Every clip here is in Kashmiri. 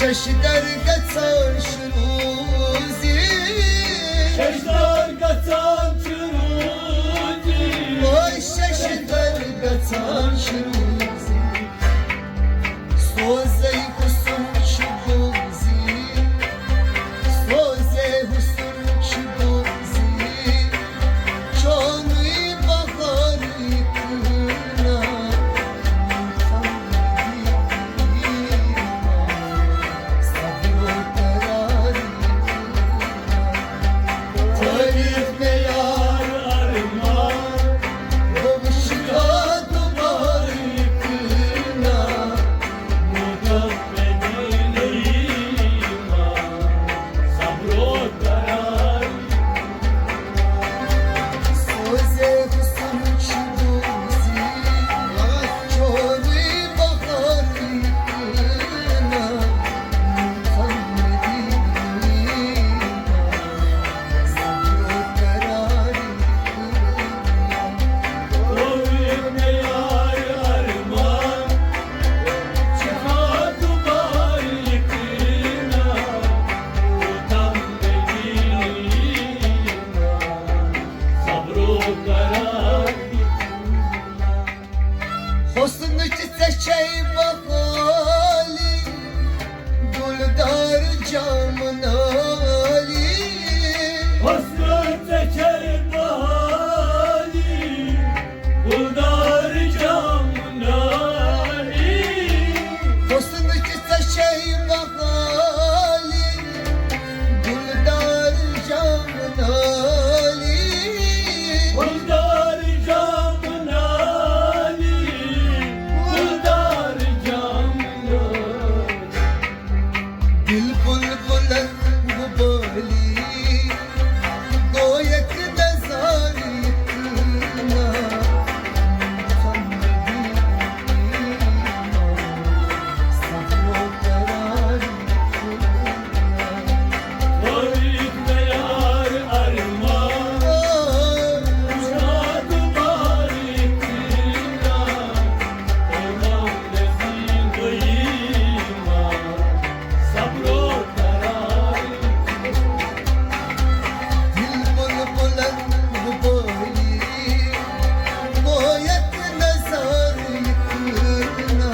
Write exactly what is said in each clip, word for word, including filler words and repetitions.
ششدر گژھان چھُ روزِ۔ ششدر گژھان چھُ روزِ۔ او ششدر گژھان چھُ روزِ۔ سوزے حسن چھُ بوزِ۔ سوزے حسن چھُ بوزِ۔ چونُے بہارٕے کٕنا۔ صبرو قرارٕے کٕنا۔ تعریف مےٚ یار ارمان۔ بہٕ وٕچھٕ کتھ دوبارٕے کٕنا۔ موقع مےٚ دِنہٕ یِوان۔ صبرو قرار سوزے حسن چھُ بوزِ۔ چونُے بہارٕے کٕنا۔ محمدی صبرو قرارٕے کٕنا۔ حسنٕچ ژےٚ چھے بحالی، گُلدار جامہٕ نٲلی۔ حسنٕچ ژےٚ چھے بحالی، گُلدار جامہٕ نٲلی۔ حسنٕچ ژےٚ چھے بحالی، گُلدار جامہٕ نٲلی۔ گُلدار جامہٕ نٲلی، گُلدار جامہٕ نٲلی۔ دِل بُلبُلن وُبٲلی، گوٚو یک نظارٕ یہِ کٕنا۔ صبرو قرار یہِ کٕنا۔ دِل بُلبُلن وُبٲلی، گوٚو یک نظارٕ یہِ کٕنا۔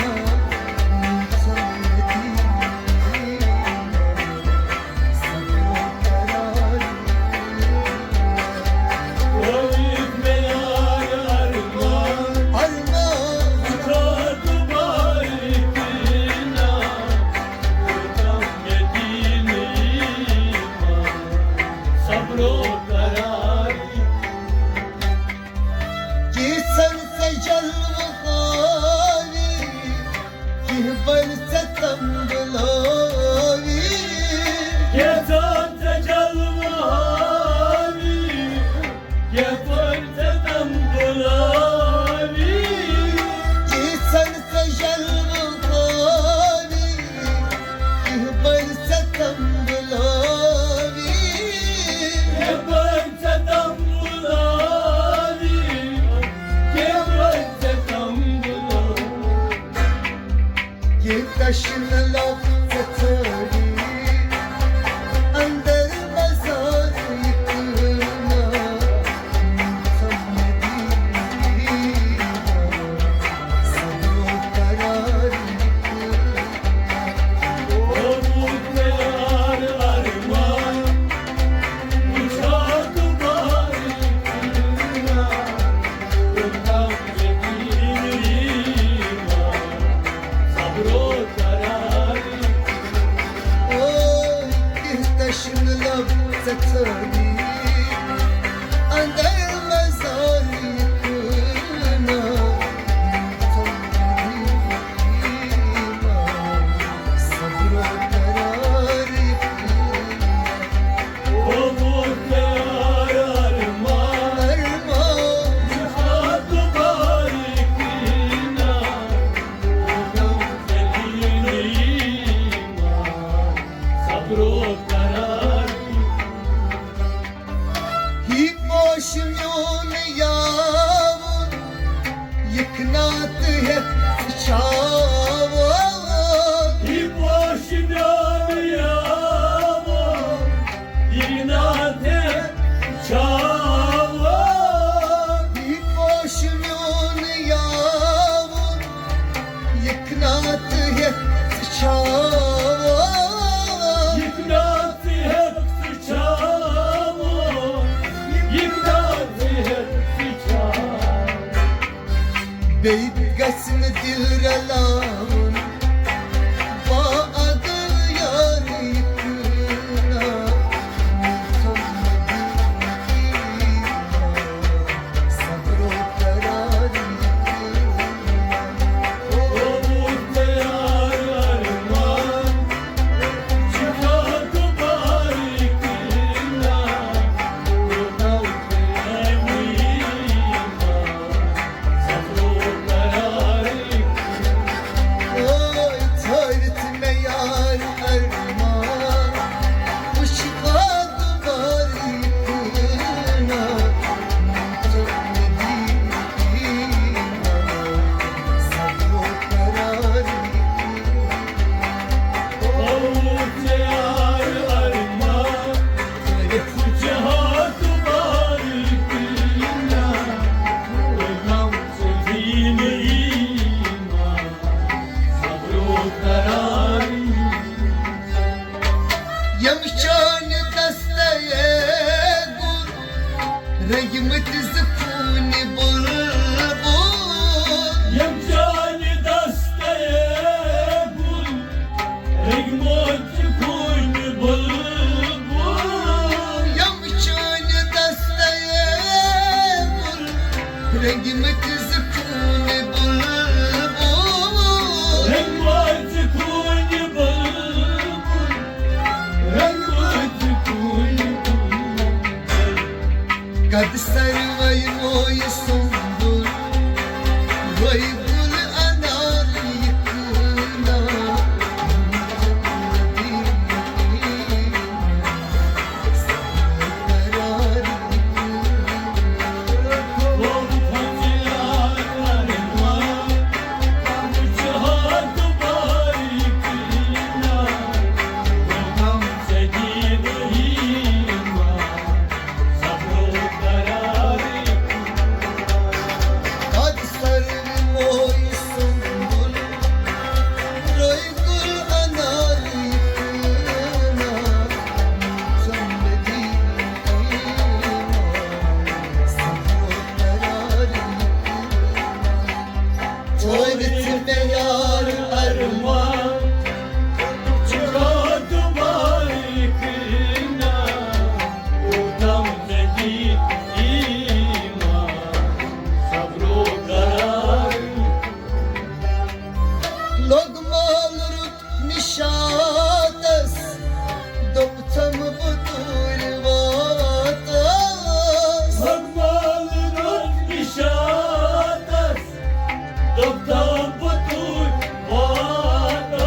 کیژھن ژےٚ جلوٕ ہاوِ، کینٛہہ بٔلۍ ژےٚ تمبلٲوی۔ کیژھن ژےٚ جلوٕ ہاوِ، کیژھن ژےٚ تمبلٲوی۔ کیژھن ژےٚ جلوٕ ہاوِ، کینٛہہ بٔلۍ ژےٚ تمبلٲوی۔ کینٛہہ بٔلۍ ژےٚ تمبلٲوی، کینٛہہ بٔلۍ ژےٚ تمبلٲوی۔ یہ تشنہ لب ژےٚ ژھٲری، اندر مزار یہِ کٕنا۔ صبرو قرار یہِ کٕنا۔ اوے، کینٛہہ تشنہ لب ژےٚ ژھٲنی، اندر مزار یہِ کٕنا۔ صبرو قرار یہِ کٕنا۔ ہی پوش میون یاوُن، یِکھ ناتہٕ ہٮ۪تھ چھاوُن۔ ہی پوش میون بیٚیہِ گژھِ نہٕ دِل رلاوُن، با اگر یارٕے کٕنا۔ صبرو قرارٕے کٕنا۔ یِم چٲنۍ دستہٕ گُل، رٔنگۍ مٕتۍ زٕ خوٗنہِ بُلبُل۔ یِم چٲنۍ دستہٕ گُل، رٔنگۍ مٕتۍ خوٗنہِ بُلبُل۔ یِم چٲنۍ دستہٕ گُل، رٔنگۍ مٕتۍ زٕ خوٗنہِ بُلبُل۔ رٔنگۍ مٕتۍ خوٗنہِ بُلبُل۔ رٔنگۍ مٕتۍ خوٗنہِ بُلبُل۔ قد سروے موے سنبل، وے گل انار یہِ کٕنا۔ لوٚگ مال رُت نِشاطس، دوٚپتھم بہٕ توٗرۍ واتس۔ لوٚگ مال رُت نِشاطس، دوٚپتھم بہٕ توٗرۍ واتس۔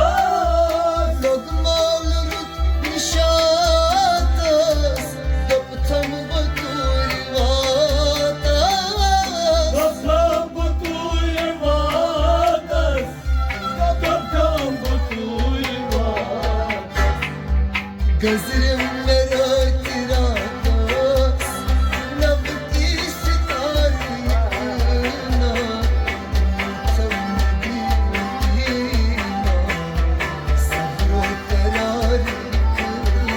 لوٚگ مال رُت نِشاطس، دوٚپتھم بہٕ توٗرۍ واتس۔ دوٚپتھم بہٕ توٗرۍ واتس۔ گزرٮ۪م مےٚ راتہِ راتس، نبہٕ تہِ ستارٕ کٕنا۔ صبرو قرارٕے کٕنا۔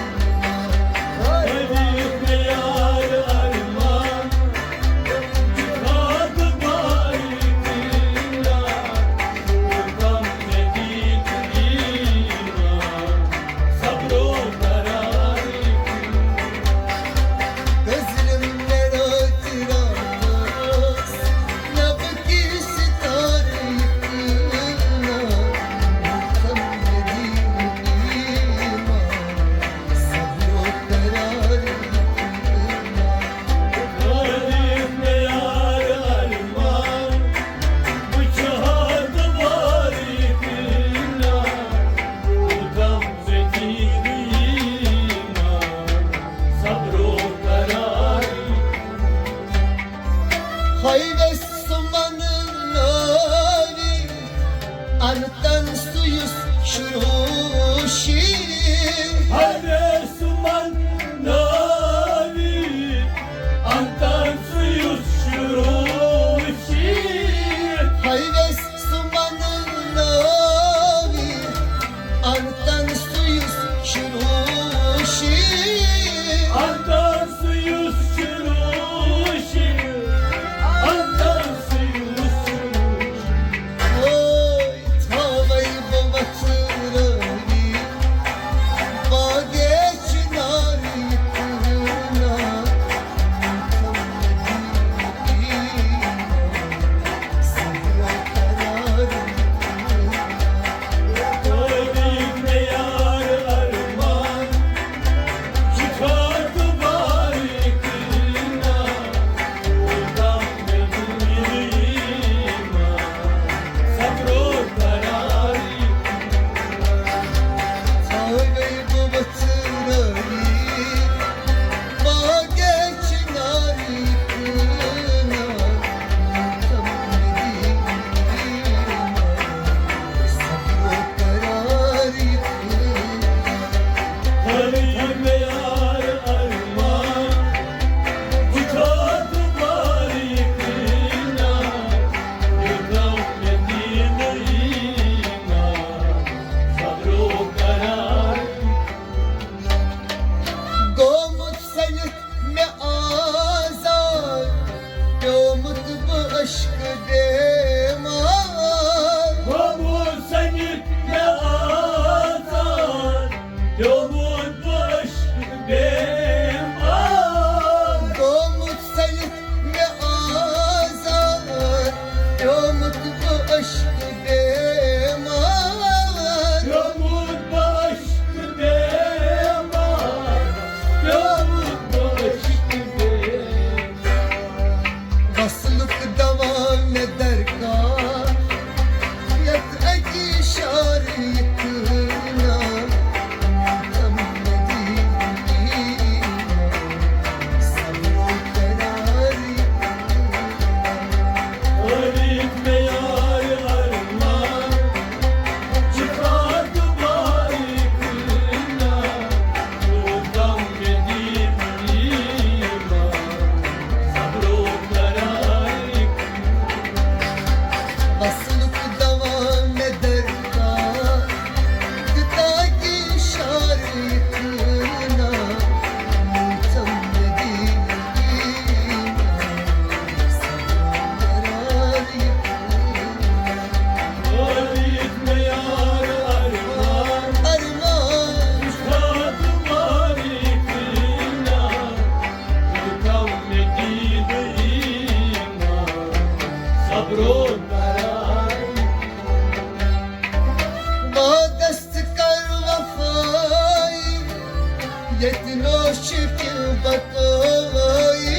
ییٚتہِ نوٚو چھُ کینٛہہ بقٲیی۔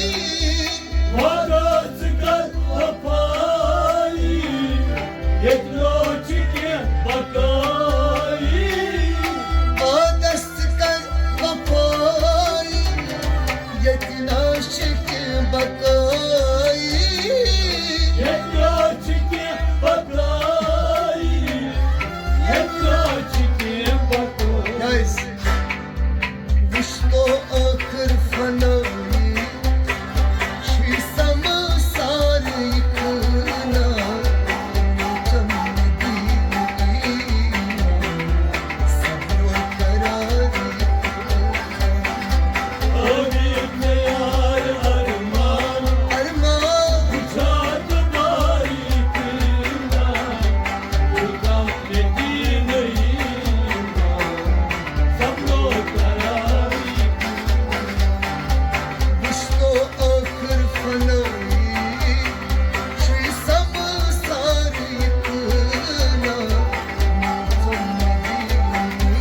وعدس کر وفٲیی۔ ییٚتہِ نوٚو چھُ کینٛہہ بقٲیی۔ وعدس کر وفٲیی۔ ییٚتہِ نوٚو چھُ کینٛہہ بقٲیی۔ ییٚتہِ نوٚو چھُ کینٛہہ بقٲیی۔ ییٚتہِ نوٚو چھُ کینٛہہ بقٲیی۔ Nice۔ وٕچھ تو ٲخٕر فنٲیی، چھُے سمسار یہِ کٲنا، موسم دِنہٕ یی، صبر و قرار یہِ کٲنا۔ ٲخٕر مےٚ یار ارمان، ارمان۔ وٕچھا دوبارٕ یہِ کٲنا، موسم وٕچھ تو ٲخٕر فنٲیی، چھُے سمسار یہِ کٲنا، موسم دِنہٕ یی،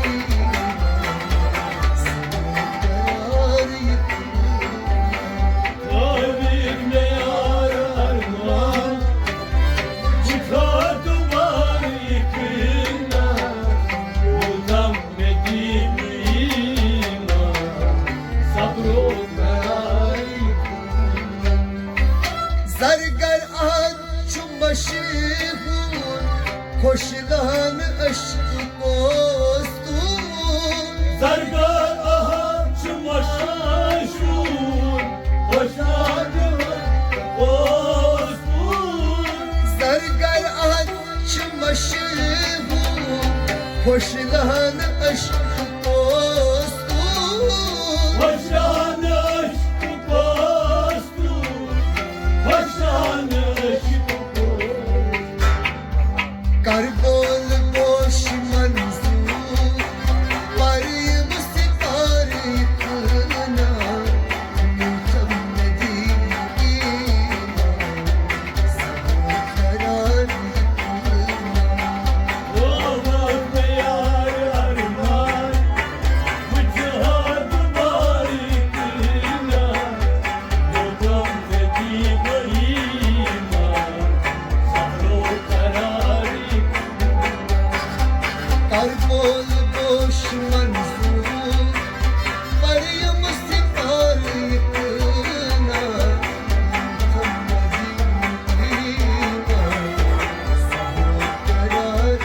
صبر و قرار یہِ کٲنا۔ ٲخٕر مےٚ یار ارمان، وٕچھا دوبارٕ یہِ کٲنا، موسم مےٚ دِنہٕ ایمان، صبر و قرار۔ زرگر احد چھُ مشہوٗر، خۄش لہن عشق پوستوٗر۔ زرگر احد چھُ مشہوٗر، خۄش لہن عشق پوستوٗر۔ زرگر احد چھُ مشہوٗر، خۄش لہن عشق پوستوٗر۔ خۄش لہن عشق پوستوٗر، خۄش لہن عشق پوستوٗر۔ کر بول گوش منظوٗر، پر یِم ستارٕ یہِ کٲنا۔ کر بول گوش منظوٗر، مریم سپارِ کٲنا، محمدی دیوان، صبر قرار۔